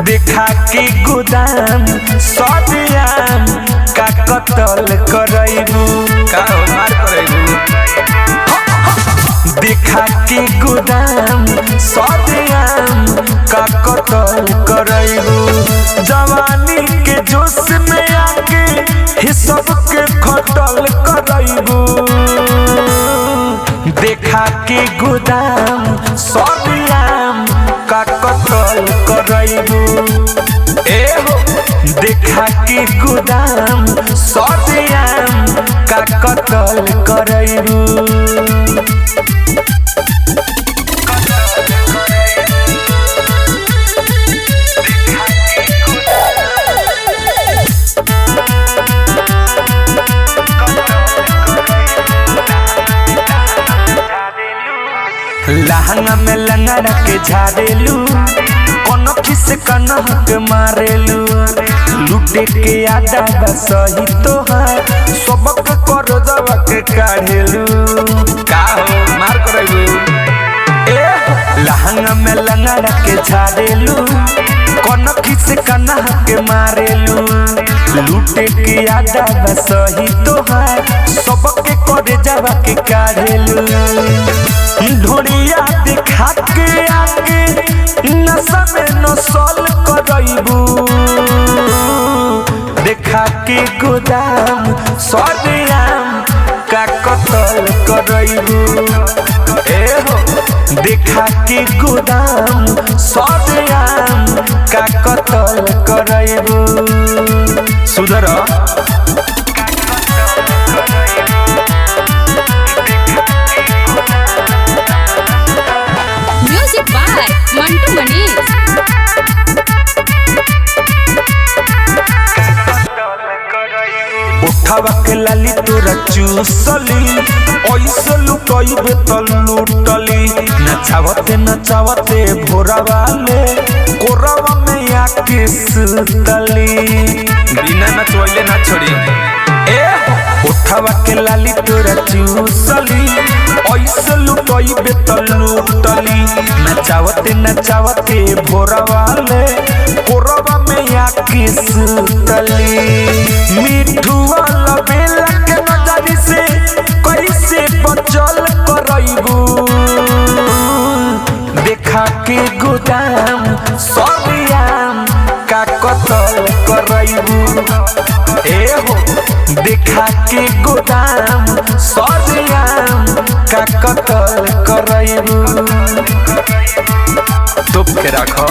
देखा के गोदाम सदियाम का कतल करैबू का हो मार करैबू। देखा के गोदाम सदियाम का कतल करैबू। जवानी के जोश में आके ही सबके खटल करैबू। देखा के गोदाम सदियाम का कतल करैबू। ए हो देखा के गोदाम सदियाम का कतल करैबू। लहंगा में लंगड़ा के झाड़ेलू, कोनो खिस कनहक मारेलू। लूटे के आदा बसही तोहार, सबक कर दवा के काढ़ेलू। का हो मार करैबू। ए लहंगा में लंगड़ा के झाड़ेलू, कोनो खिस कनहक मारेलू। लूटे के आदा बसही तोहार, सबक कर दवा के काढ़ेलू। ढोरिया दिखा के आके नशा में नसल करैबू। देखा के गोदाम सदियाम का कतल करैबू। ए हो देखा के गोदाम सदियाम का कतल करैबू। सुधर। Music by Mantu Manish. उठावा के लाली तोरा चूसली, ऐसे लुटैबे त लुटली। नचावते नचावते भोरवा ले कोरवा में आके सुतली। बिना नचवैले ना छोड़ी। ए उठावा के लाली तोरा चूसली, ऐसे लुटैबे त लुटली। नचावते नचावते भोरवा ले कोरवा में आके सुतली। मिठुआ लबेला के नजर से कैसे बचल करैबू। देखा के गोदाम सदियाम का कतल करैबू। ए हो देखा के गोदाम सदियाम का कतल करैबू। तोप के राखो।